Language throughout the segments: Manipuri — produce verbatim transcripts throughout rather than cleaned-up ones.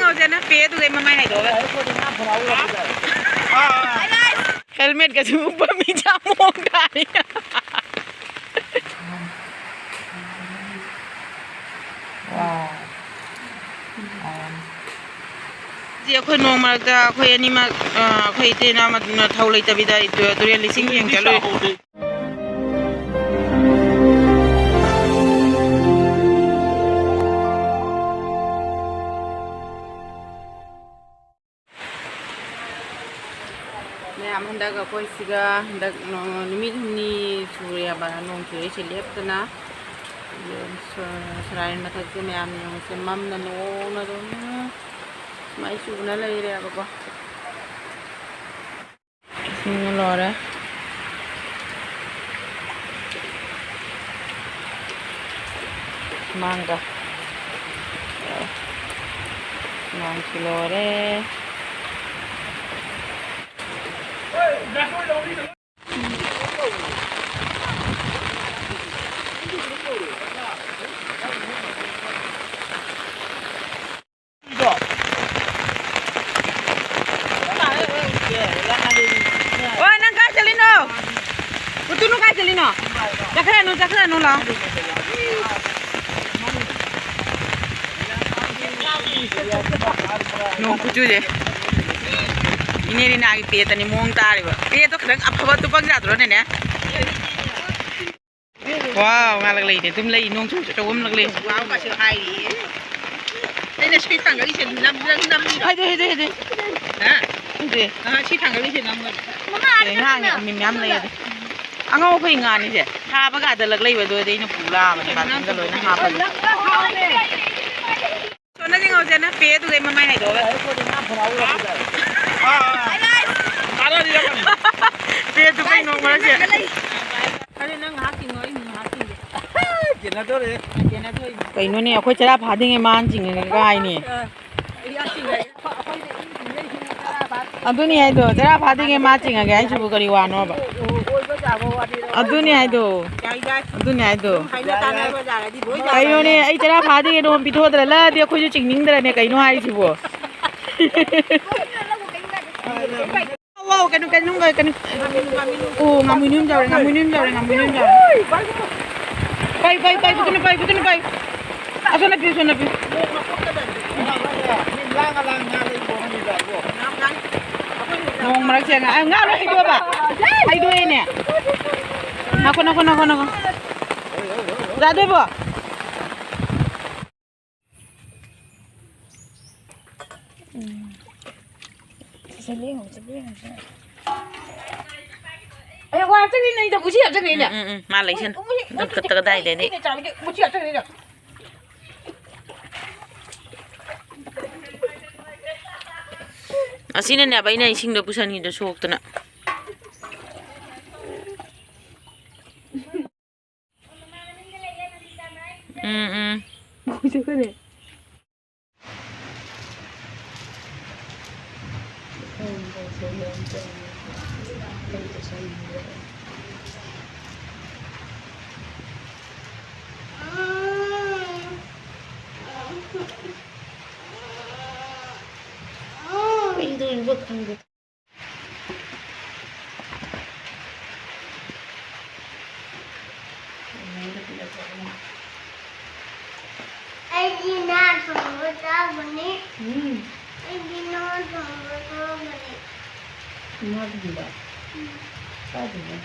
ꯍꯧꯖꯤꯛꯅ ꯄꯦ ꯑꯗꯨꯒ ꯃꯃꯥꯏ ꯍꯥꯏꯗꯣꯛꯑꯒ꯫ ꯍꯦꯜꯃꯦꯠꯀꯁꯨ ꯎꯞꯄ ꯃꯤ ꯌꯥꯝ ꯃꯑꯣꯡ ꯇꯥꯔꯤ꯫ ꯁꯤ ꯑꯩꯈꯣꯏ ꯅꯣꯡ ꯃꯔꯛꯇ ꯑꯩꯈꯣꯏ ꯑꯅꯤꯃꯛ, ꯑ, ꯑꯩꯈꯣꯏ ꯏꯇꯩ ꯏꯅꯥꯎ ꯃ-, ꯊꯧ ꯂꯩꯇꯕꯤꯗ ꯇꯨ-, ꯇꯨꯔꯦꯜ ꯏꯁꯤꯡ ꯌꯦꯡ ꯆꯠꯂꯨꯏ꯫ ꯃꯌꯥꯝ, ꯍꯟꯗꯛ ꯑꯩꯈꯣꯏ ꯁꯤꯒ ꯍꯟꯗꯛ ꯅꯣ-, ꯅꯨꯃꯤꯠ ꯍꯨꯝꯅꯤ ꯁꯨꯔꯦꯕ ꯅꯣꯡ ꯆꯨꯔꯛꯏꯁꯦ ꯂꯦꯞꯇꯅ꯫ ꯑꯗꯨ ꯁ-, ꯁꯣꯔꯥꯏꯟ ꯃꯊꯛꯁꯦ ꯃꯌꯥꯝ ꯌꯦꯡꯉꯨꯁꯦ, ꯃꯝꯅ ꯅꯣꯡꯅ ꯑꯗꯨꯝ ꯁꯨꯃꯥꯏꯅ ꯆꯨꯅ ꯂꯩꯔꯦꯕꯀꯣ꯫ ꯏꯁꯤꯡꯅ ꯂꯣꯏꯔꯦ꯫ ꯁꯨꯃꯥꯡꯗ꯫ ꯁꯨꯃꯥꯡꯁꯨ ꯂꯣꯏꯔꯦ꯫ ꯑꯣ, ꯅꯪ ꯀꯥꯏ ꯆꯠꯂꯤꯅꯣ? ꯎꯇꯨꯅꯨ ꯀꯥꯏ ꯆꯠꯂꯤꯅꯣ? ꯆꯠꯈ꯭ꯔꯅꯨ, ꯆꯠꯈ꯭ꯔꯅꯨ, ꯂꯥꯛꯑꯣ꯫ ꯅꯣꯡ ꯈꯨꯆꯨꯁꯦ꯫ ꯏꯅꯦ ꯔꯤꯅꯥꯒꯤ ꯄꯦꯠꯇꯅꯤ ꯃꯑꯣꯡ ꯇꯥꯔꯤꯕ꯫ ꯄꯦꯠꯇꯣ ꯈꯤꯇꯪ ꯑꯐꯕ ꯇꯨꯄꯪ ꯌꯥꯗ꯭ꯔꯣ, ꯅꯦꯅꯦ? ꯋꯥꯎ, ꯉꯥꯂꯛꯂꯦꯅꯦ꯫ ꯑꯗꯨꯝ ꯂꯩ, ꯅꯣꯡ ꯆꯨ ꯆꯨ ꯆꯨ ꯑꯃ ꯂꯛꯂꯦ꯫ ꯋꯥꯎ ꯀꯥꯁꯨ ꯍꯥꯏꯔꯤꯌꯦ꯫ ꯑꯩꯅ ꯁꯤ ꯊꯥꯡꯒꯠꯂꯤꯁꯦ ꯅꯝ-, ꯅꯝ-, ꯅꯝꯃꯤꯔꯣ? ꯍꯥꯏꯗꯦ, ꯍꯥꯏꯗꯦ, ꯍꯥꯏꯗꯦ꯫ ꯍꯥ? ꯍꯥꯏꯗꯦ꯫ ꯑꯍ, ꯁꯤ ꯊꯥꯡꯒꯠꯂꯤꯁꯦ ꯅꯝꯒꯅꯤ꯫ ꯀꯩ ꯉꯥꯅꯤ? ꯃꯤ ꯃꯌꯥꯝ ꯂꯩ ꯑꯗꯨ꯫ ꯑꯉꯧꯕ ꯐꯩ ꯉꯥꯅꯤꯁꯦ꯫ ꯊꯥꯕ ꯀꯥꯗ ꯂꯛ ꯂꯩꯕ ꯑꯗꯨ ꯑꯗꯩ ꯑꯩꯅ ꯄꯨ ꯂꯥꯛꯑꯕꯅꯦ, ꯕꯥꯜꯇꯤꯟꯒ ꯂꯣꯏꯅ ꯍꯥꯞꯄꯒ꯫ ꯁꯣꯝꯗ ꯌꯦꯡꯍꯧꯁꯦꯅ ꯄꯦ ꯑꯗꯨꯒ ꯑꯩ ꯃꯃꯥꯏ ꯍꯥꯏꯗꯣꯛꯑꯒ꯫ ꯄꯦ ꯑꯗꯨ ꯀꯩꯅꯣ ꯃꯔꯛꯁꯦ꯫ ꯑꯗꯨ ꯅꯪ ꯉꯥꯏꯍꯥꯛ ꯆꯤꯡꯉꯣ, ꯑꯩ ꯉꯥꯏꯍꯥꯛ ꯆꯤꯡꯒꯦ꯫ ꯀꯩꯅꯣꯅꯦ, ꯑꯩꯈꯣꯏ ꯆꯔꯥ ꯐꯥꯗ꯭ꯔꯤꯉꯩ ꯃꯥꯅ ꯆꯤꯡꯉꯒ ꯀꯥꯏꯅꯦ꯫ ꯑ, ꯑꯩ ꯌꯥ ꯆꯤꯡꯉꯦ꯫ ꯑꯩꯈꯣꯏꯗ ꯏꯟ ꯆꯤꯡꯉꯦ, ꯏꯟ ꯆꯔꯥ ꯐꯥꯗ꯭ꯔꯤ꯫ ꯑꯗꯨꯅꯤ ꯍꯥꯏꯗꯣ, ꯆꯔꯥ ꯐꯥꯗ꯭ꯔꯤꯉꯩ ꯃꯥ ꯆꯤꯡꯉꯒꯦ ꯍꯥꯏꯁꯤꯕꯨ ꯀꯔꯤ ꯋꯥꯅꯣꯕ? ꯑꯗꯨꯅꯤ ꯍꯥꯏꯗꯣ꯫ ꯑꯗꯨꯅꯤ ꯍꯥꯏꯗꯣ꯫ ꯀꯩꯅꯣꯅꯦ, ꯑꯩ ꯆꯔꯥ ꯐꯥꯗ꯭ꯔꯤꯉꯩ ꯅꯉꯣꯟ ꯄꯤꯊꯣꯛꯇ꯭ꯔ ꯂꯥꯛꯑꯗꯤ ꯑꯩꯈꯣꯏꯁꯨ ꯆꯤꯡꯅꯤꯡꯗ꯭ꯔꯅꯦ, ꯀꯩꯅꯣ ꯍꯥꯏꯁꯤꯕꯣ? ꯑꯣ, ꯀꯩꯅꯣ, ꯀꯩꯅꯣ, ꯀꯩꯅꯣ꯫ ꯑꯣ, ꯉꯥꯃꯨ ꯅꯨꯃꯤꯠ ꯌꯧꯔꯦ, ꯉꯥꯃꯨ ꯅꯨꯃꯤꯠ ꯌꯧꯔꯦ, ꯉꯥꯃꯨ ꯅꯨꯃꯤꯠ ꯌꯧꯔꯦ꯫ ꯄꯥꯏ, ꯄꯥꯏ, ꯄꯥꯏ, ꯄꯥꯏ, ꯄꯥꯏ꯫ ꯑꯁꯣꯝꯗ ꯄꯤꯌꯨ, ꯑꯁꯣꯝꯗ ꯄꯤꯌꯨ꯫ ꯅꯣꯡ ꯃꯔꯛꯁꯦ ꯉꯥ, ꯉꯥ ꯂꯣꯏ ꯍꯩꯗꯣꯛꯑꯕ? ꯍꯩꯗꯣꯛꯑꯦꯅꯦ꯫ ꯉꯥꯏꯈꯣ, ꯉꯥꯏꯈꯣ, ꯉꯥꯏꯈꯣ, ꯉꯥꯏꯈꯣ꯫ ꯌꯥꯗꯣꯏꯕꯣ? ꯎꯝ꯫ ꯁꯤꯁꯦ ꯂꯦꯡꯉꯨ, ꯁꯤ ꯂꯦꯡꯉꯨ, ꯁꯤ꯫ ꯑꯦ, ꯋꯥ ꯆꯠꯈ꯭ꯔꯦꯅꯦ, ꯑꯩꯗ ꯎꯆꯤ ꯌꯥꯝ ꯆꯠꯈ꯭ꯔꯦꯅꯦ꯫ ꯎꯝ, ꯎꯝ, ꯎꯝ꯫ ꯃꯥ ꯂꯩꯁꯟ-, ꯎꯆꯤ, ꯎꯆꯤ, ꯅꯪ ꯈꯠꯇꯒ ꯑꯗꯥꯏꯗꯅꯤ꯫ ꯑꯩꯅ ꯆꯥꯕꯤꯗ ꯎꯆꯤ ꯌꯥꯝ ꯆꯠꯈ꯭ꯔꯦꯅꯦ꯫ ꯑꯁꯤꯅꯅꯦꯕ ꯑꯩꯅ ꯏꯁꯤꯡꯗꯣ ꯄꯨꯁꯟꯈꯤꯗꯣ ꯁꯣꯛꯇꯅ꯫ ꯎꯝ, ꯎꯝ꯫ ꯑꯩꯗꯤ ꯉꯥ ꯊꯣꯡꯕ ꯆꯥꯒꯅꯤ꯫ ꯎꯝ꯫ ꯑꯩꯗꯤ ꯉꯥ ꯊꯣꯡꯕ ꯆꯥꯒꯅꯤ꯫ ꯉꯥ ꯊꯣꯡꯕ? ꯎꯝ꯫ ꯆꯥꯗꯣꯏꯅꯦ꯫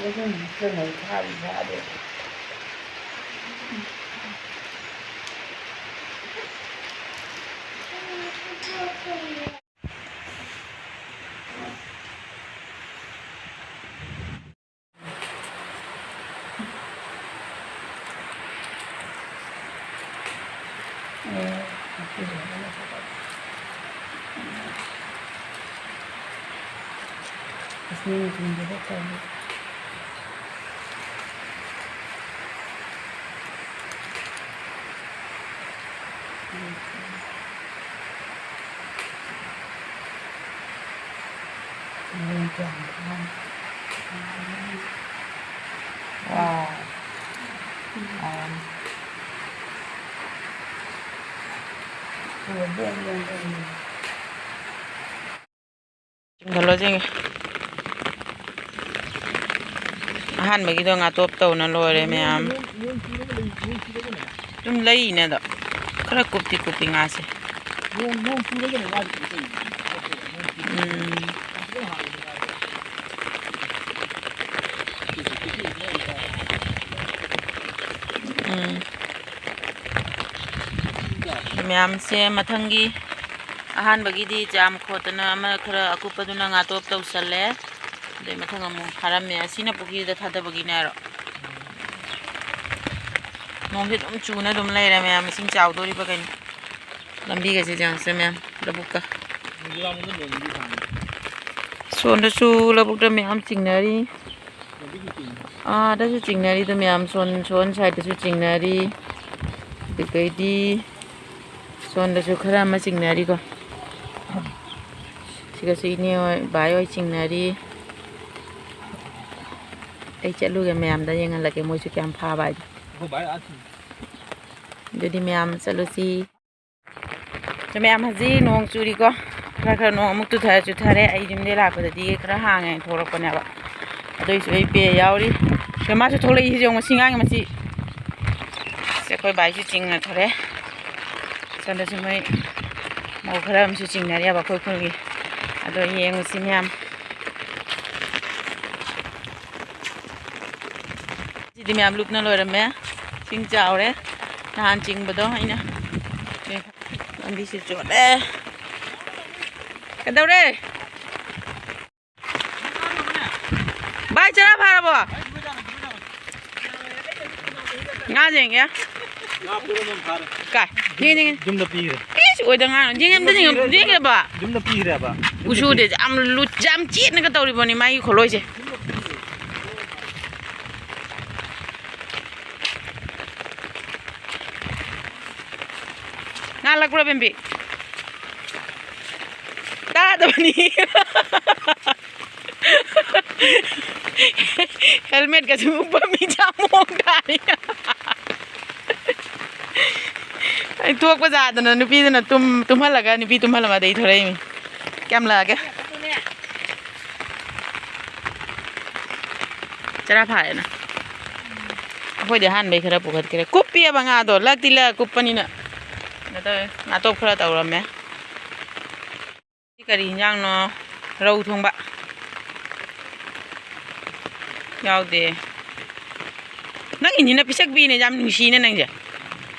ꯑꯗꯨꯝ ꯀꯩꯅꯣ ꯊꯥꯔꯤ ꯊꯥꯗꯦ꯫ ꯋꯥꯎ꯫ ꯋꯥꯎ꯫ ꯆꯤꯡꯈꯠꯂꯣ ꯆꯤꯡꯉꯦ꯫ ꯑꯍꯥꯟꯕꯒꯤꯗꯣ ꯉꯥꯇꯣꯞ ꯇꯧꯅ ꯂꯣꯏꯔꯦ ꯃꯌꯥꯝ꯫ ꯑꯗꯨꯝ ꯂꯩꯅꯦ ꯑꯗꯣ꯫ ꯈꯔ ꯀꯨꯞꯇꯤ ꯀꯨꯞꯄꯤ ꯉꯥꯁꯦ꯫ ꯎꯝ꯫ ꯎꯝ꯫ ꯃꯌꯥꯝꯁꯦ ꯃꯊꯪꯒꯤ ꯑꯍꯥꯟꯕꯒꯤꯗꯤ ꯆꯥꯝ ꯈꯣꯠꯇꯅ ꯑꯃ ꯈꯔ ꯑꯀꯨꯞꯄꯗꯨꯅ ꯉꯥꯇꯣꯞ ꯇꯧꯁꯜꯂꯦ꯫ ꯑꯗꯩ ꯃꯊꯪ ꯑꯃꯨꯛ ꯐꯥꯔꯝꯃꯦ꯫ ꯑꯁꯤꯅ ꯄꯨꯈ꯭ꯔꯤꯗ ꯊꯥꯗꯕꯒꯤꯅꯦ ꯍꯥꯏꯔꯣ? ꯅꯣꯡꯁꯦ ꯑꯗꯨꯝ ꯆꯨꯅ ꯑꯗꯨꯝ ꯂꯩꯔꯦ ꯃꯌꯥꯝ, ꯏꯁꯤꯡ ꯆꯥꯎꯗꯣꯔꯤꯕ ꯀꯩꯅꯣ꯫ ꯂꯝꯕꯤꯒꯁꯦ ꯌꯦꯡꯉꯁꯦ ꯃꯌꯥꯝ, ꯂꯧꯕꯨꯛꯀ꯫ ꯁꯣꯝꯗꯁꯨ ꯂꯧꯕꯨꯛꯇ ꯃꯌꯥꯝ ꯆꯤꯡꯅꯔꯤ꯫ ꯑꯥꯗꯁꯨ ꯆꯤꯡꯅꯔꯤꯗꯣ ꯃꯌꯥꯝ, ꯁꯣꯟ, ꯁꯣꯟ ꯁꯥꯏꯗꯁꯨ ꯆꯤꯡꯅꯔꯤ꯫ ꯑꯗꯨꯗꯩꯗꯤ ꯁꯣꯝꯗꯁꯨ ꯈꯔ ꯑꯃ ꯆꯤꯡꯅꯔꯤꯀꯣ꯫ ꯁꯤꯒꯁꯨ ꯏꯅꯦ ꯍꯣꯏ, ꯚꯥꯏ ꯍꯣꯏ ꯆꯤꯡꯅꯔꯤ꯫ ꯑꯩ ꯆꯠꯂꯨꯒꯦ, ꯃꯌꯥꯝꯗ ꯌꯦꯡꯍꯜꯂꯛꯀꯦ ꯃꯣꯏꯁꯨ ꯀꯌꯥꯝ ꯐꯥꯕ ꯍꯥꯏꯗꯣ꯫ ꯑꯗꯨꯗꯤ ꯃꯌꯥꯝ ꯆꯠꯂꯨꯁꯤ꯫ ꯑꯗꯣ ꯃꯌꯥꯝ, ꯍꯧꯖꯤꯛ ꯅꯣꯡ ꯆꯨꯔꯤꯀꯣ꯫ ꯈꯔ ꯈꯔ ꯅꯣꯡ ꯑꯃꯨꯛ ꯆꯨꯊꯔ ꯆꯨꯊꯔꯦ꯫ ꯑꯩ ꯌꯨꯝꯗꯩ ꯂꯥꯛꯄꯗꯗꯤ ꯈꯔ ꯍꯥꯡꯉꯦ ꯊꯣꯛꯂꯛꯄꯅꯦꯕ꯫ ꯑꯗꯨꯏꯁꯨ ꯑꯩ ꯄꯦ ꯌꯥꯎꯔꯤ꯫ ꯁꯤ ꯃꯥꯁꯨ ꯊꯣꯛꯂꯛꯏꯁꯦ ꯌꯦꯡꯉꯣ, ꯃꯁꯤ ꯉꯥꯡꯉꯤ ꯃꯁꯤ꯫ ꯁꯤ ꯑꯩꯈꯣꯏ ꯚꯥꯏꯁꯨ ꯆꯤꯡꯅꯈꯔꯦ꯫ ꯁꯣꯝꯗꯁꯨ ꯃꯣꯏ ꯃꯧ ꯈꯔ ꯑꯃꯁꯨ ꯆꯤꯡꯅꯔꯤꯑꯕ ꯑꯩꯈꯣꯏ ꯈꯨꯜꯒꯤ꯫ ꯑꯗꯣ ꯌꯦꯡꯉꯨꯁꯤ ꯃꯌꯥꯝ꯫ ꯃꯌꯥꯝ ꯂꯨꯞꯅ ꯂꯣꯏꯔꯝꯃꯦ꯫ ꯏꯁꯤꯡ ꯆꯥꯎꯔꯦ꯫ ꯅꯍꯥꯟ ꯆꯤꯡꯕꯗꯣ ꯑꯩꯅ꯫ ꯂꯝꯕꯤꯁꯤ ꯆꯣꯠꯂꯦ꯫ ꯀꯩꯗꯧꯔꯦ? ꯚꯥꯏ, ꯆꯔꯥ ꯐꯥꯔꯕꯣ? ꯉꯥ ꯌꯦꯡꯒꯦ꯫ ꯀꯥꯏ? ꯌꯦꯡꯉꯦ, ꯌꯦꯡꯉꯦ꯫ ꯌꯨꯝꯗ ꯄꯤꯈ꯭ꯔꯦ꯫ ꯏꯁ, ꯑꯣꯏꯗ ꯉꯥꯡꯅꯨ꯫ ꯌꯦꯡꯉꯦ, ꯑꯝꯇ ꯌꯦꯡꯉꯦ, ꯌꯦꯡꯉꯦꯕ꯫ ꯌꯨꯝꯗ ꯄꯤꯈ꯭ꯔꯦꯕ꯫ ꯎꯁꯨꯗꯦ, ꯌꯥꯝ ꯂꯨ-, ꯌꯥꯝ ꯆꯦꯠꯅꯒ ꯇꯧꯔꯤꯕꯣꯅꯤ ꯃꯥꯒꯤ ꯈꯨꯂꯣꯏꯁꯦ꯫ ꯉꯥꯜꯂꯛꯄ꯭ꯔꯣ, ꯕꯦꯝꯕꯤ? ꯇꯥꯗꯕꯅꯤ꯫ ꯍꯦꯜꯃꯦꯠꯀꯁꯨ ꯎꯞꯄ ꯃꯤ ꯆꯥꯝꯃꯨꯛ ꯇꯥꯔꯤ꯫ ꯑꯩ ꯊꯣꯛꯄ ꯌꯥꯗꯅ ꯅꯨꯄꯤꯗꯨꯅ ꯇꯨꯝ-, ꯇꯨꯝꯍꯜꯂꯒ, ꯅꯨꯄꯤ ꯇꯨꯝꯍꯜꯂꯝꯃ ꯑꯗꯩ ꯊꯣꯔꯛꯏꯃꯤ꯫ ꯀꯌꯥꯝ ꯂꯥꯛꯑꯒꯦ? ꯆꯔꯥ ꯐꯥꯔꯦꯅ꯫ ꯑꯩꯈꯣꯏꯗꯤ ꯑꯍꯥꯟꯕꯩ ꯈꯔ ꯄꯨꯈꯠꯈ꯭ꯔꯦ꯫ ꯀꯨꯞꯄꯤꯑꯕ ꯉꯥꯗꯣ, ꯂꯛꯇꯤ ꯂꯛ ꯀꯨꯞꯄꯅꯤꯅ꯫ ꯀꯩꯅꯣ ꯇꯧꯋꯦ, ꯉꯥꯇꯣꯛ ꯈꯔ ꯇꯧꯔꯝꯃꯦ꯫ ꯁꯤ ꯀꯔꯤ ꯍꯤꯟꯖꯥꯡꯅꯣ? ꯔꯧ ꯊꯣꯡꯕ꯫ ꯌꯥꯎꯗꯦ꯫ ꯅꯪꯒꯤꯅꯤꯅ ꯄꯤꯁꯛ ꯄꯤꯅꯦ, ꯌꯥꯝ ꯅꯨꯡꯁꯤꯅꯦ ꯅꯪꯁꯦ꯫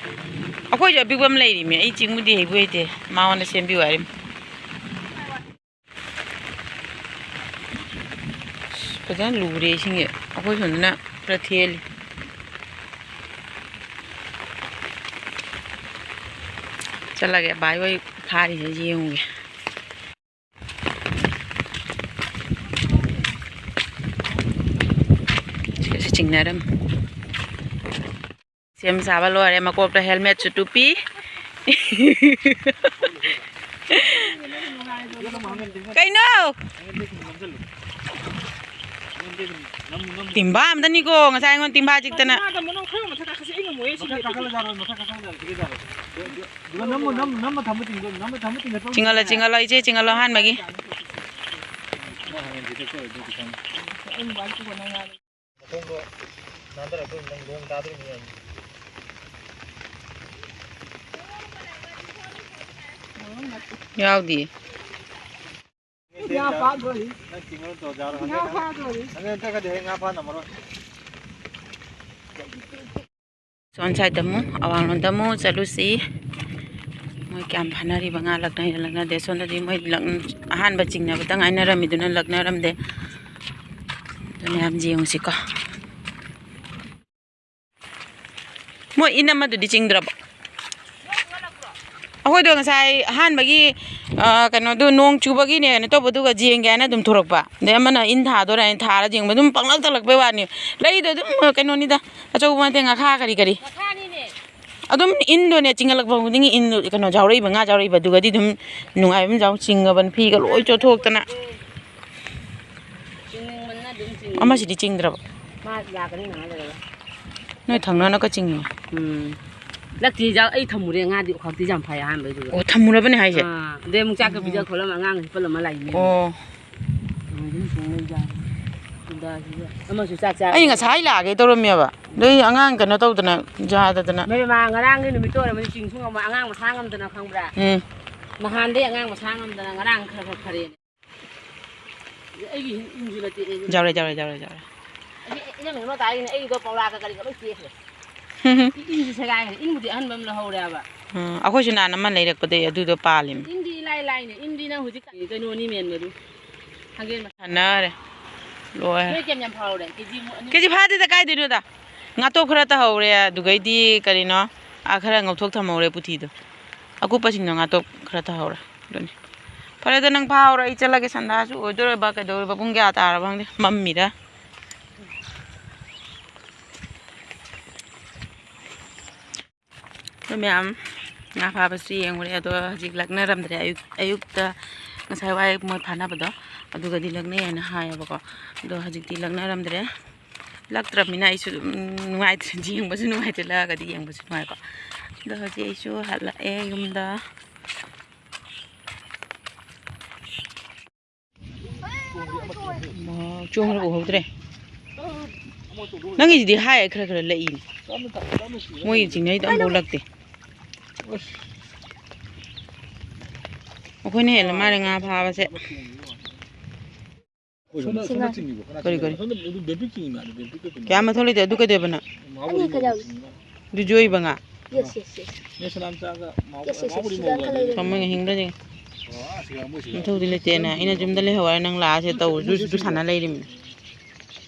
ꯑꯩꯈꯣꯏꯁꯨ ꯑꯄꯤꯛꯄ ꯑꯃ ꯂꯩꯔꯤꯃꯦ꯫ ꯑꯩ ꯆꯤꯡꯕꯨꯗꯤ ꯍꯩꯕꯨ ꯍꯩꯇꯦ꯫ ꯃꯉꯣꯟꯗ ꯁꯦꯝꯕꯤꯌꯨ ꯍꯥꯏꯔꯤꯝ꯫ ꯐꯖꯅ ꯂꯨꯔꯦ ꯏꯁꯤꯡꯁꯦ꯫ ꯑꯩꯈꯣꯏ ꯁꯣꯝꯗꯅ ꯈꯔ ꯊꯦꯜꯂꯤ꯫ ꯆꯠꯂꯒꯦ, ꯚꯥꯏ ꯍꯣꯏ ꯐꯥꯔꯤꯁꯦ ꯌꯦꯡꯉꯨꯒꯦ꯫ ꯁꯤꯒꯁꯦ ꯆꯤꯡꯅꯔꯝꯃꯤ꯫ ꯁꯦꯝ ꯁꯥꯕ ꯂꯣꯏꯔꯦ, ꯃꯀꯣꯛꯇ ꯍꯦꯜꯃꯦꯠꯁꯨ ꯇꯨꯞꯄꯤ꯫ ꯀꯩꯅꯣ? ꯇꯤꯝꯕꯥ ꯑꯝꯗꯅꯤꯀꯣ ꯉꯁꯥꯏ ꯑꯩꯉꯣꯟꯗ ꯇꯤꯝꯕꯥ ꯆꯤꯛꯇꯅ꯫ ꯃꯊꯛ ꯀꯥꯈꯠꯂ ꯌꯥꯔꯣꯏ, ꯃꯊꯛ ꯀꯥꯈꯠꯂ ꯌꯥꯔꯣꯏ, ꯁꯤꯒꯤ ꯌꯥꯔꯣꯏ꯫ ꯑꯗꯨꯒ ꯅꯝꯃꯣ, ꯅꯝ-, ꯅꯝꯃ ꯊꯝꯕ ꯇꯤꯝꯗꯣ, ꯅꯝꯃ ꯊꯝꯕ ꯇꯤꯝꯗꯣ ꯆꯤꯡꯍꯜꯂꯣ, ꯆꯤꯡꯍꯜꯂꯣ, ꯏꯆꯦ, ꯆꯤꯡꯍꯜꯂꯣ ꯑꯍꯥꯟꯕꯒꯤ꯫ ꯃꯈꯣꯡꯗꯣ ꯅꯥꯟꯊꯔꯛꯇꯣꯏꯅꯤ, ꯅꯪ ꯂꯣꯡ ꯇꯥꯗꯣꯏꯅꯤ ꯌꯦꯡꯉꯣ꯫ ꯌꯥꯎꯗꯤꯌꯦ꯫ ꯉꯥ ꯐꯥꯗꯣꯔꯤ꯫ ꯅꯪ ꯆꯤꯡꯉꯣ ꯇꯧ, ꯖꯥꯔꯣ꯫ ꯉꯥ ꯐꯥꯗꯣꯔꯤ꯫ ꯍꯪꯉꯦ, ꯍꯪꯉꯦ, ꯍꯪꯉꯦ, ꯍꯪꯉꯦ, ꯉꯥ ꯐꯥ ꯉꯝꯃꯔꯣꯏ꯫ ꯁꯣꯝ ꯁꯥꯏꯗ ꯑꯃꯨꯛ, ꯑꯋꯥꯡꯂꯣꯝꯗ ꯑꯃꯨꯛ ꯆꯠꯂꯨꯁꯤ꯫ ꯃꯣꯏ ꯀꯌꯥꯝ ꯐꯥꯅꯔꯤꯕ, ꯉꯥ ꯂꯛꯅꯩꯔ ꯂꯛꯅꯗꯦ? ꯁꯣꯝꯗꯗꯤ ꯃꯣꯏ ꯂꯛ-, ꯑꯍꯥꯟꯕ ꯆꯤꯡꯅꯕꯇ ꯉꯥꯏꯅꯔꯝꯃꯤꯗꯨꯅ ꯂꯛꯅꯔꯝꯗꯦ꯫ ꯑꯗꯨ ꯃꯌꯥꯝ ꯌꯦꯡꯉꯨꯁꯤꯀꯣ꯫ ꯃꯣꯏ ꯏꯟ ꯑꯃꯗꯨꯗꯤ ꯆꯤꯡꯗ꯭ꯔꯕꯣ? ꯑꯩꯈꯣꯏꯗꯣ ꯉꯁꯥꯏ ꯑꯍꯥꯟꯕꯒꯤ, ꯑ, ꯀꯩꯅꯣꯗꯣ ꯅꯣꯡ ꯆꯨꯕꯒꯤꯅꯦ, ꯀꯩꯅꯣ ꯇꯧꯕꯗꯨꯒ ꯌꯦꯡꯒꯦ ꯍꯥꯏꯅ ꯑꯗꯨꯝ ꯊꯣꯔꯛꯄ꯫ ꯑꯗꯩ ꯑꯃꯅ ꯏꯟ ꯊꯥꯗꯣꯔꯦ ꯍꯥꯏꯅ ꯊꯥꯔ ꯌꯦꯡꯕ, ꯑꯗꯨꯝ ꯄꯪꯂꯛꯇ ꯂꯛꯄꯩ ꯋꯥꯅꯤ꯫ ꯂꯩꯗꯣ ꯑꯗꯨꯝ, ꯑ, ꯀꯩꯅꯣꯅꯤꯗ, ꯑꯆꯧꯕ ꯅꯠꯇꯦ, ꯉꯥꯈꯥ ꯀꯔꯤ ꯀꯔꯤ꯫ ꯉꯥꯈꯥꯅꯤꯅꯦ꯫ ꯑꯗꯨꯝ ꯏꯟꯗꯣꯅꯦ, ꯆꯤꯡꯈꯠꯂꯛꯄ ꯈꯨꯗꯤꯡꯒꯤ ꯏꯟꯗꯣ, ꯀꯩꯅꯣ, ꯌꯥꯎꯔꯛꯏꯕ, ꯉꯥ ꯌꯥꯎꯔꯛꯏꯕ꯫ ꯑꯗꯨꯒꯗꯤ ꯑꯗꯨꯝ ꯅꯨꯡꯉꯥꯏꯕ ꯑꯃ ꯌꯥꯎ, ꯆꯤꯡꯉꯕꯅꯤ, ꯐꯤꯒ ꯂꯣꯏ ꯆꯣꯠꯊꯣꯛꯇꯅ꯫ ꯆꯤꯡꯅꯤꯡꯕꯅ ꯑꯗꯨꯝ ꯆꯤꯡꯅꯤꯡ-, ꯑꯃꯁꯤꯗꯤ ꯆꯤꯡꯗ꯭ꯔꯕ? ꯃꯥ ꯂꯥꯛꯀꯅꯤ ꯉꯥꯏꯍꯥꯛ ꯂꯩꯔꯒ꯫ ꯅꯣꯏ ꯊꯪꯅꯅ ꯀ ꯆꯤꯡꯉꯤ? ꯎꯝ꯫ ꯂꯛꯇꯤ ꯌꯥꯎ-, ꯑꯩ ꯊꯝꯃꯨꯔꯦ ꯉꯥꯗꯤ, ꯎꯈꯥꯛꯇꯤ ꯌꯥꯝ ꯐꯥꯏ ꯑꯍꯥꯟꯕꯩꯗꯨꯗ꯫ ꯑꯣ, ꯊꯝꯃꯨꯔꯕꯅꯦ ꯍꯥꯏꯁꯦ? ꯑꯥ, ꯑꯗꯩ ꯑꯃꯨꯛ ꯆꯥꯛꯀ ꯎꯝ꯫ ꯄꯤꯖ ꯈꯣꯠꯂꯝꯃ ꯑꯉꯥꯡ ꯍꯤꯞꯄꯜꯂꯝꯃ ꯂꯥꯛꯏꯅꯦ꯫ ꯑꯣ꯫ ꯑꯗꯨꯝ ꯆꯤꯡ ꯂꯩꯖꯥꯠꯅꯤ꯫ ꯈꯨꯟꯗꯥꯁꯤꯗ ꯑꯃꯁꯨ ꯆꯥꯛ ꯆꯥ-, ꯑꯩ ꯉꯁꯥꯏ ꯂꯥꯛꯑꯒꯦ ꯇꯧꯔꯝꯃꯦꯕ, ꯑꯗꯩ ꯑꯉꯥꯡ ꯀꯩꯅꯣ ꯇꯧꯗꯅ, ꯌꯥꯗꯗꯅ꯫ ꯅꯣꯏ ꯃꯥ ꯉꯔꯥꯡꯒꯤ ꯅꯨꯃꯤꯠꯇꯣ ꯑꯣꯏꯔꯝꯃꯅꯤ ꯆꯤꯡꯁꯨ ꯉꯝꯃꯣꯏ, ꯑꯉꯥꯡ ꯃꯁꯥ ꯉꯝꯗꯅ ꯈꯪꯕ꯭ꯔꯥ? ꯎꯝ꯫ ꯅꯍꯥꯟꯗꯩ ꯑꯉꯥꯡ ꯃꯁꯥ ꯉꯝꯗꯅ ꯉꯔꯥꯡ ꯈꯔ ꯈꯔ ꯐꯔꯦꯅꯦ꯫ ꯑꯩꯒꯤ ꯏꯟ-, ꯏꯟꯁꯨ ꯅꯠꯇꯦ, ꯑꯩ ꯖꯥꯎꯔꯦ, ꯖꯥꯎꯔꯦ, ꯖꯥꯎꯔꯦ, ꯖꯥꯎꯔꯦ꯫ ꯑꯩꯒꯤ ꯏꯅꯝꯃ ꯇꯥꯔꯤꯅꯦ, ꯑꯩꯒꯤꯗꯣ ꯄꯧꯔꯥꯒ ꯀꯔꯤꯒ ꯂꯣꯏ ꯇꯦꯛꯈ꯭ꯔꯦ꯫ ꯏ-, ꯏꯟꯁꯨ ꯁꯦꯒꯥꯏꯈ꯭ꯔꯦ, ꯏꯟꯕꯨꯗꯤ ꯑꯍꯟꯕ ꯑꯃ ꯂꯧꯍꯧꯔꯦꯕ꯫ ꯎꯝ, ꯑꯩꯈꯣꯏꯁꯨ ꯅꯍꯥꯟ ꯑꯃ ꯂꯩꯔꯛꯄꯗꯩ ꯑꯗꯨꯗꯣ ꯄꯥꯜꯂꯤꯃꯤ꯫ ꯏꯟꯗꯤ ꯏꯂꯥꯏ ꯂꯥꯏꯅꯦ, ꯏꯟꯗꯤ ꯅꯪ ꯍꯧꯖꯤꯛ ꯀꯩꯅꯣꯅꯤ ꯃꯦꯟꯕꯗꯨ꯫ ꯍꯥꯡꯒꯦꯟ ꯃ-, ꯁꯥꯟꯅꯔꯦ꯫ ꯂꯣꯏꯔꯦ꯫ ꯅꯣꯏ ꯀꯌꯥꯝ ꯌꯥꯝ ꯐꯥꯍꯧꯔꯦ? ꯀꯦꯖꯤ ꯃꯨ-, ꯑꯅꯤ? ꯀꯦꯖꯤ ꯐꯥꯗꯦꯗ, ꯀꯥꯏꯗꯩꯅꯣꯗ꯫ ꯉꯥꯇꯣꯛ ꯈꯔ ꯇꯥꯍꯧꯔꯦ, ꯑꯗꯨꯒꯩꯗꯤ ꯀꯔꯤꯅꯣ, ꯑꯥ, ꯈꯔ ꯉꯧꯊꯣꯛ ꯊꯝꯍꯧꯔꯦ ꯄꯨꯊꯤꯗꯣ꯫ ꯑꯀꯨꯞꯄꯁꯤꯡꯗꯣ ꯉꯥꯇꯣꯛ ꯈꯔ ꯇꯥꯍꯧꯔꯦ꯫ ꯑꯗꯨꯅꯤ꯫ ꯐꯔꯦꯗ, ꯅꯪ ꯐꯥꯍꯧꯔꯣ, ꯑꯩ ꯆꯠꯂꯒꯦ꯫ ꯁꯟꯗꯥꯁꯨ ꯑꯣꯏꯗꯣꯔꯕ ꯀꯩꯗꯧꯔꯕ, ꯄꯨꯡ ꯀꯌꯥ ꯇꯥꯔꯕ ꯈꯪꯗꯦ, ꯃꯝꯃꯤꯔ꯫ ꯑꯩꯈꯣꯏ ꯃꯌꯥꯝ ꯉꯥ ꯐꯥꯕꯁꯨ ꯌꯦꯡꯉꯨꯔꯦ, ꯑꯗꯣ ꯍꯧꯖꯤꯛ ꯂꯛꯅꯔꯝꯗ꯭ꯔꯦ꯫ ꯑꯌꯨꯛ, ꯑꯌꯨꯛꯇ ꯉꯁꯥꯏ ꯋꯥꯏ ꯃꯣꯏ ꯐꯥꯅꯕꯗꯣ ꯑꯗꯨꯒꯗꯤ ꯂꯛꯅꯩ ꯍꯥꯏꯅ ꯍꯥꯏꯌꯦꯕꯀꯣ, ꯑꯗꯣ ꯍꯧꯖꯤꯛꯇꯤ ꯂꯛꯅꯔꯝꯗ꯭ꯔꯦ꯫ ꯂꯛꯇ꯭ꯔꯕꯅꯤꯅ ꯑꯩꯁꯨ ꯑꯗꯨꯝ ꯅꯨꯡꯉꯥꯏꯇ꯭ꯔꯦ, ꯌꯦꯡꯕꯁꯨ ꯅꯨꯡꯉꯥꯏꯇ꯭ꯔꯦ, ꯂꯛꯑꯒꯗꯤ ꯌꯦꯡꯕꯁꯨ ꯅꯨꯡꯉꯥꯏꯀꯣ꯫ ꯑꯗꯣ ꯍꯧꯖꯤꯛ ꯑꯩꯁꯨ ꯍꯜꯂꯛꯑꯦ ꯌꯨꯝꯗ꯫ ꯆꯣꯡꯈ꯭ꯔ ꯎꯍꯧꯗ꯭ꯔꯦ꯫ ꯅꯪꯒꯤꯁꯤꯗꯤ ꯍꯥꯏ ꯈꯔ ꯈꯔ ꯂꯛꯏꯅꯦ꯫ ꯃꯣꯏꯒꯤ ꯆꯤꯡꯅꯩꯗꯣ ꯑꯃꯐꯥꯎ ꯂꯛꯇꯦ꯫ ꯑꯩꯈꯣꯏꯅ ꯍꯦꯜꯂ ꯃꯥꯜꯂꯦ ꯉꯥ ꯐꯥꯕꯁꯦ꯫ ꯁꯣꯝꯗ, ꯁꯣꯝꯗ ꯆꯤꯡꯉꯤꯕ, ꯀꯅꯥ ꯀꯔꯤ, ꯆꯤꯡꯉꯤꯕ? ꯀꯔꯤ? ꯁꯣꯝꯗ ꯑꯗꯨ ꯕꯦꯝꯕꯤ ꯆꯤꯡꯉꯤ ꯃꯥꯜꯂꯦ, ꯕꯦꯝꯕꯤ ꯀꯩꯅꯣ꯫ ꯀꯌꯥꯝ ꯃꯊꯧ ꯂꯩꯇꯦ, ꯑꯗꯨ ꯀꯩꯗꯧꯕꯅ? ꯃꯥꯕꯨ ꯑꯅꯤ ꯈꯛ ꯌꯥꯎꯔꯤ꯫ ꯑꯗꯨ ꯖꯣꯏꯕ ꯉꯥ? Yes, yes, yes. ꯅꯦ ꯁꯅꯥꯝꯆꯥꯒ ꯃꯥꯕꯨ, yes, yes, yes, ꯃꯥꯕꯨꯗꯤ ꯁꯤꯗ ꯃꯧ ꯈꯔ ꯂꯩꯔꯦ꯫ ꯂꯩꯔꯦ꯫ ꯀꯃꯣꯏ ꯍꯤꯡꯕ꯭ꯔꯗꯤ? ꯑꯣ, ꯑꯥ, ꯁꯤꯒ ꯃꯣꯏ ꯁꯤꯒ꯫ ꯃꯊꯧꯗꯤ ꯂꯩꯇꯦꯅ꯫ ꯑꯩꯅ ꯌꯨꯝꯗ ꯂꯩꯍꯧꯔ ꯅꯪ ꯂꯥꯛꯑꯁꯦ ꯇꯧ-, ꯖꯨ-, ꯖꯨ ꯁꯥꯟꯅ ꯂꯩꯔꯤꯃꯤꯅꯦ꯫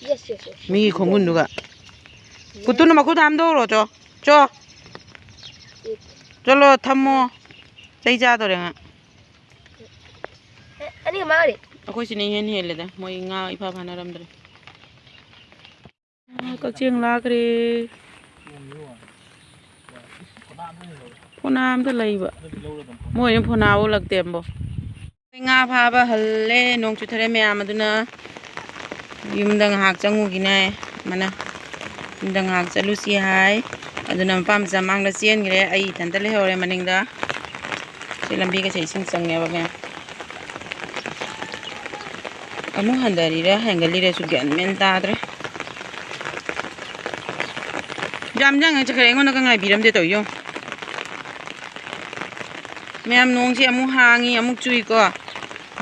Yes, yes, yes. ꯃꯤꯒꯤ ꯈꯣꯡꯒꯨꯟꯗꯨꯒ꯫ ꯀꯨꯇꯨꯅ ꯃꯈꯨꯠꯇ ꯍꯥꯝꯗꯣꯛꯎꯔꯣ, ꯆꯣ꯫ ꯆꯣ꯫ ꯆꯠꯂꯣ, ꯊꯝꯃꯣ꯫ ꯆꯩ ꯆꯥꯗꯣꯔꯦ ꯉꯥ꯫ ꯑꯦ, ꯑꯅꯤ ꯃꯥꯡꯒ꯭ꯔꯦ꯫ ꯑꯩꯈꯣꯏ ꯁꯤꯅ ꯏꯍꯦꯟ ꯍꯦꯜꯂꯦꯗ꯫ ꯃꯣꯏ ꯉꯥ ꯏꯐꯥ ꯐꯥꯅꯔꯝꯗ꯭ꯔꯦ꯫ ꯀꯛꯆꯦꯡ ꯂꯥꯛꯈ꯭ꯔꯦ꯫ ꯐꯣꯅꯥ ꯑꯝꯇ ꯂꯩꯕ꯫ ꯃꯣꯏꯅ ꯐꯣꯅꯥ ꯑꯣꯜꯂꯛꯇꯦ ꯑꯝꯕꯣ꯫ ꯉꯥ ꯐꯥꯕ ꯍꯜꯂꯦ, ꯅꯣꯡ ꯆꯨꯊꯔꯦ ꯃꯌꯥꯝ ꯑꯗꯨꯅ꯫ ꯌꯨꯝꯗ ꯉꯥꯏꯍꯥꯛ ꯆꯪꯉꯨꯈꯤꯅꯦ ꯑꯃꯅ꯫ ꯌꯨꯝꯗ ꯉꯥꯏꯍꯥꯛ ꯆꯠꯂꯨꯁꯤ ꯍꯥꯏ꯫ ꯑꯗꯨꯅ ꯃꯄꯥ ꯃꯆꯥ ꯃꯥꯡꯗ ꯆꯦꯟꯈ꯭ꯔꯦ, ꯑꯩ ꯏꯊꯟꯇ ꯂꯩꯍꯧꯔꯦ ꯃꯅꯤꯡꯗ꯫ ꯁꯤ ꯂꯝꯕꯤꯒꯁꯦ ꯏꯁꯤꯡ ꯆꯪꯉꯦꯕ ꯃꯌꯥꯝ꯫ ꯑꯃꯨꯛ ꯍꯟꯊꯔꯤꯔ ꯍꯦꯟꯒꯠꯂꯤꯔꯁꯨ ꯒ꯭ꯌꯥꯟ ꯃꯦꯟ ꯇꯥꯗ꯭ꯔꯦ꯫ ꯌꯥꯝ ꯌꯥꯡꯅ ꯆꯠꯈ꯭ꯔꯦ, ꯑꯩꯉꯣꯟꯗꯒ ꯉꯥꯏꯕꯤꯔꯝꯗꯦ ꯇꯧꯏ ꯌꯦꯡꯉꯨ꯫ ꯃꯌꯥꯝ ꯅꯣꯡꯁꯦ ꯑꯃꯨꯛ ꯍꯥꯡꯉꯤ, ꯑꯃꯨꯛ ꯆꯨꯏꯀꯣ꯫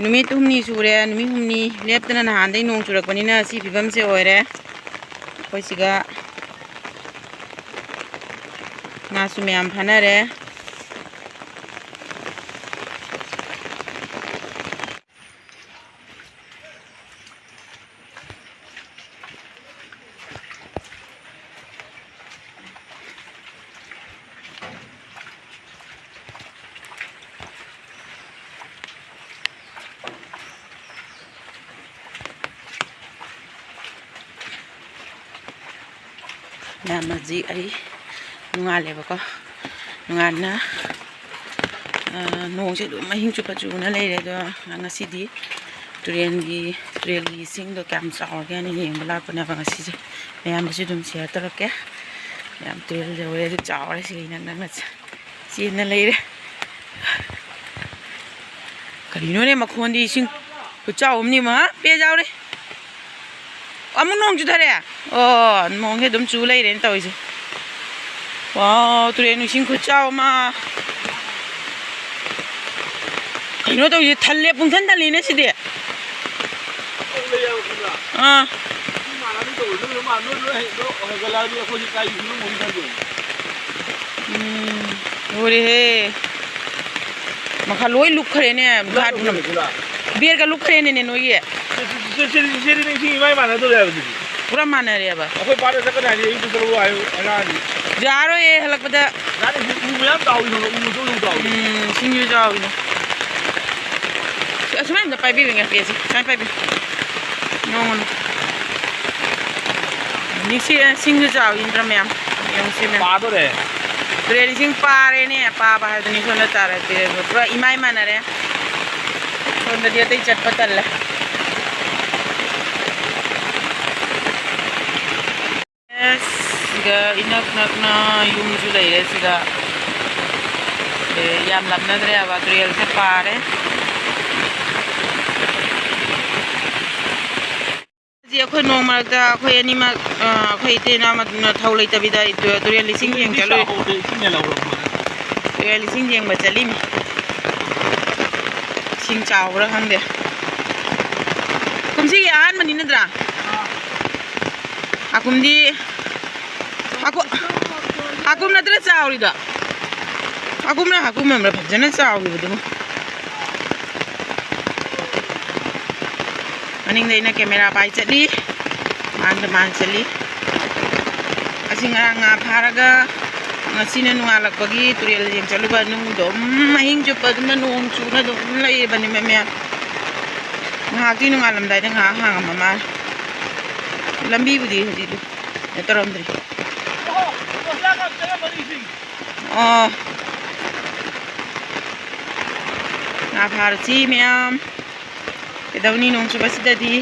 ꯅꯨꯃꯤꯠ ꯍꯨꯝꯅꯤ ꯁꯨꯔꯦ, ꯅꯨꯃꯤꯠ ꯍꯨꯝꯅꯤ ꯂꯦꯞꯇꯅ ꯅꯍꯥꯟꯗꯩ ꯅꯣꯡ ꯆꯨꯔꯛꯄꯅꯤꯅ ꯁꯤ ꯐꯤꯕꯝꯁꯦ ꯑꯣꯏꯔꯦ꯫ ꯑꯩꯈꯣꯏ ꯁꯤꯒ ꯉꯥꯁꯨ ꯃꯌꯥꯝ ꯐꯥꯅꯔꯦ꯫ ꯃꯌꯥꯝ ꯍꯧꯖꯤꯛ ꯑꯩ ꯅꯣꯡꯉꯥꯜꯂꯦꯕꯀꯣ꯫ ꯅꯣꯡꯉꯥꯜꯅ, ꯑ, ꯅꯣꯡꯁꯦ ꯑꯗꯨꯝ ꯑꯍꯤꯡ ꯆꯨꯞꯄ ꯆꯨꯅ ꯂꯩꯔꯦ꯫ ꯑꯗꯣ ꯉꯁꯤꯗꯤ ꯇꯨꯔꯦꯜꯒꯤ, ꯇꯨꯔꯦꯜꯒꯤ ꯏꯁꯤꯡꯗꯣ ꯀꯌꯥꯝ ꯆꯥꯎꯔꯒꯦ ꯍꯥꯏꯅ ꯌꯦꯡꯕ ꯂꯥꯛꯄꯅꯦꯕ ꯉꯁꯤꯁꯦ꯫ ꯃꯌꯥꯝꯗꯁꯨ ꯑꯗꯨꯝ share ꯇꯧꯔꯛꯀꯦ꯫ ꯃꯌꯥꯝ ꯇꯨꯔꯦꯜ ꯌꯧꯔꯦ, ꯑꯗꯨ ꯆꯥꯎꯔꯦ, ꯁꯤꯒ ꯏꯅꯛ ꯅꯛꯅ ꯆꯦꯟꯅ ꯂꯩꯔꯦ꯫ ꯀꯔꯤꯅꯣꯅꯦ ꯃꯈꯣꯟꯗꯤ, ꯏꯁꯤꯡ ꯈꯨꯆꯥꯎ ꯑꯃꯅꯤ ꯃꯥ, ꯄꯦ ꯌꯥꯎꯔꯦ꯫ ꯑꯃꯨꯛ ꯅꯣꯡ ꯆꯨꯊꯔꯦ꯫ ꯑꯣ, ꯅꯣꯡꯁꯦ ꯑꯗꯨꯝ ꯆꯨ ꯂꯩꯔꯦꯅꯦ ꯇꯧꯔꯤꯁꯦ꯫ ꯋꯥꯎ, ꯇꯨꯔꯦꯟ ꯏꯁꯤꯡ ꯈꯨꯆꯥꯎ ꯑꯃ꯫ ꯀꯩꯅꯣ ꯇꯧꯔꯤꯁꯦ, ꯊꯜꯂꯦ, ꯄꯨꯡꯊꯟ ꯊꯜꯂꯤꯅꯦ ꯁꯤꯗꯤ꯫ ꯑꯥ꯫ ꯏꯃꯥꯟꯅꯕꯤ ꯇꯧꯔꯤꯗꯣ ꯂꯣꯏ ꯃꯥꯟ-, ꯅꯣꯏ ꯂꯣꯏ ꯍꯩ-, ꯂꯣꯏ ꯍꯩꯒꯠꯂꯛꯑꯗꯤ ꯑꯩꯈꯣꯏꯁꯨ ꯀꯥꯏꯒꯤ ꯐꯤꯕꯝ ꯑꯣꯏꯅꯤ ꯈꯪꯗꯦ꯫ ꯎꯝ, ꯂꯣꯏꯔꯦꯍꯦ꯫ ꯃꯈꯥ ꯂꯣꯏ ꯂꯨꯞꯈ꯭ꯔꯦꯅꯦ, ꯂꯣꯏ ꯒꯥꯠ ꯂꯨꯞꯈ꯭ꯔꯦ, ꯄꯨꯝꯅꯃꯛ꯫ ꯄꯨꯔꯥ꯫ ꯕꯦꯔꯒ ꯂꯨꯞꯈ꯭ꯔꯦꯅꯦꯅꯦ ꯅꯣꯏꯒꯤ꯫ ꯁꯤ, ꯁꯤ, ꯁꯤ, ꯁꯤ, ꯁꯤꯗꯤ ꯅꯤꯡꯁꯤꯡ ꯏꯃꯥꯏ ꯃꯥꯟꯅꯗꯧꯔꯦ ꯍꯥꯏꯕ ꯁꯤꯗꯤ꯫ ꯄꯨꯔꯥ ꯃꯥꯟꯅꯔꯦꯕ꯫ ꯑꯩꯈꯣꯏ ꯄꯥꯗ ꯆꯠꯀꯅꯤ ꯍꯥꯏꯗꯤ ꯑꯌꯨꯛꯇ ꯆꯠꯂꯨ ꯍꯥꯏꯌꯨ, ꯑꯉꯥꯡꯗꯤ꯫ ꯌꯥꯔꯣꯏꯌꯦ, ꯍꯜꯂꯛꯄꯗ꯫ ꯌꯥꯔꯦ, ꯎ ꯃꯌꯥꯝ ꯆꯥꯎꯋꯤ, ꯎ ꯃꯇꯣꯟ ꯌꯥꯝ ꯆꯥꯎꯋꯤ꯫ ꯎꯝ, ꯁꯤꯡꯖꯨ ꯆꯥꯎꯋꯤꯅꯦ꯫ ꯑꯁꯨꯃꯥꯏꯅ ꯑꯝꯇ ꯄꯥꯏꯕꯤꯌꯨ, ꯉꯥꯛꯄꯤꯁꯦ꯫ ꯁꯨꯃꯥꯏꯅ ꯄꯥꯏꯕꯤꯌꯨ꯫ ꯅꯣꯡꯃ ꯅꯣꯡꯃ꯫ ꯅꯤꯡꯁꯤ-, ꯁꯤꯡꯁꯨ ꯆꯥꯎꯋꯤ, ꯅꯠꯇ꯭ꯔꯥ ꯃꯌꯥꯝ? ꯌꯦꯡꯉꯨꯁꯤ ꯃꯌꯥꯝ꯫ ꯄꯥꯗꯣꯔꯦ꯫ ꯇꯨꯔꯦꯜ ꯏꯁꯤꯡ ꯄꯥꯔꯦꯅꯦ, ꯄꯥꯕ ꯍꯥꯏꯗꯨꯅꯤ ꯁꯣꯝꯗ ꯇꯥꯔꯛꯇꯦ꯫ ꯄꯨꯔꯥ ꯏꯃꯥꯏ ꯃꯥꯟꯅꯔꯦ꯫ ꯁꯣꯝꯗꯗꯤ ꯑꯇꯩ ꯆꯠꯄ ꯇꯜꯂꯦ꯫ ꯑꯁ, ꯁꯤꯒ ꯏꯅꯛ ꯅꯛꯅ ꯌꯨꯝꯁꯨ ꯂꯩꯔꯦ ꯁꯤꯒ꯫ ꯑꯦ, ꯌꯥꯝ ꯂꯥꯞꯅꯗ꯭ꯔꯦꯕ, ꯇꯨꯔꯦꯜꯁꯦ ꯄꯥꯔꯦ꯫ ꯍꯧꯖꯤꯛ ꯑꯩꯈꯣꯏ ꯅꯣꯡ ꯃꯔꯛꯇ ꯑꯩꯈꯣꯏ ꯑꯅꯤꯃꯛ, ꯑ, ꯑꯩꯈꯣꯏ ꯏꯇꯩ ꯏꯅꯥꯎ ꯃ-, ꯊꯧ ꯂꯩꯇꯕꯤꯗ ꯇꯨ-, ꯇꯨꯔꯦꯜ ꯏꯁꯤꯡ ꯌꯦꯡ ꯆꯠꯂꯨꯏ꯫ ꯏꯁꯤꯡ ꯍꯦꯜꯍꯧꯔꯕꯅꯦ꯫ ꯇꯨꯔꯦꯜ ꯏꯁꯤꯡ ꯌꯦꯡꯕ ꯆꯠꯂꯤꯃꯤ꯫ ꯏꯁꯤꯡ ꯆꯥꯎꯕ꯭ꯔꯥ ꯈꯪꯗꯦ꯫ ꯀꯨꯝꯁꯤꯒꯤ ꯑꯍꯥꯟꯕꯅꯤ ꯅꯠꯇ꯭ꯔꯥ? ꯍꯥꯀꯨꯝꯗꯤ, ꯍꯥꯀꯨ-, ꯍꯥꯀꯨꯝ ꯅꯠꯇ꯭ꯔ ꯆꯥꯎꯔꯤꯗꯣ? ꯍꯥꯀꯨꯝꯅ ꯍꯥꯀꯨꯝ ꯑꯃꯔ ꯐꯖꯅ ꯆꯥꯎꯈꯤꯕꯗꯨꯕꯨ꯫ ꯃꯅꯤꯡꯗ ꯑꯩꯅ camera ꯄꯥꯏ ꯆꯠꯂꯤ, ꯃꯥꯡꯗ ꯃꯥꯡ ꯆꯠꯂꯤ꯫ ꯑꯁꯤ ꯉꯔꯥꯡ ꯉꯥ ꯐꯥꯔꯒ ꯉꯁꯤꯅ ꯅꯣꯡꯉꯥꯜꯂꯛꯄꯒꯤ ꯇꯨꯔꯦꯜ ꯌꯦꯡ ꯆꯠꯂꯨꯕ, ꯅꯨꯡꯗꯣ ꯑꯗꯨꯝ ꯑꯍꯤꯡ ꯆꯨꯞꯄ ꯑꯗꯨꯝ ꯅꯣꯡ ꯆꯨꯅ ꯑꯗꯨꯝ ꯂꯩꯔꯤꯕꯅꯤ ꯃꯌꯥꯝ꯫ ꯉꯥꯏꯍꯥꯛꯇꯤ ꯅꯣꯡꯉꯥꯜꯂꯝꯗꯥꯏꯗ ꯉꯥꯏꯍꯥꯛ ꯍꯥꯡꯉꯝꯕ ꯃꯥꯜꯂꯦ꯫ ꯂꯝꯕꯤꯕꯨꯗꯤ ꯍꯧꯖꯤꯛ ꯀꯩꯅꯣ ꯇꯧꯔꯝꯗ꯭ꯔꯤ꯫ ꯑꯣ꯫ ꯉꯥ ꯐꯥꯔꯨꯁꯤ ꯃꯌꯥꯝ꯫ ꯀꯩꯗꯧꯅꯤ ꯅꯣꯡ ꯆꯨꯕꯁꯤꯗꯗꯤ꯫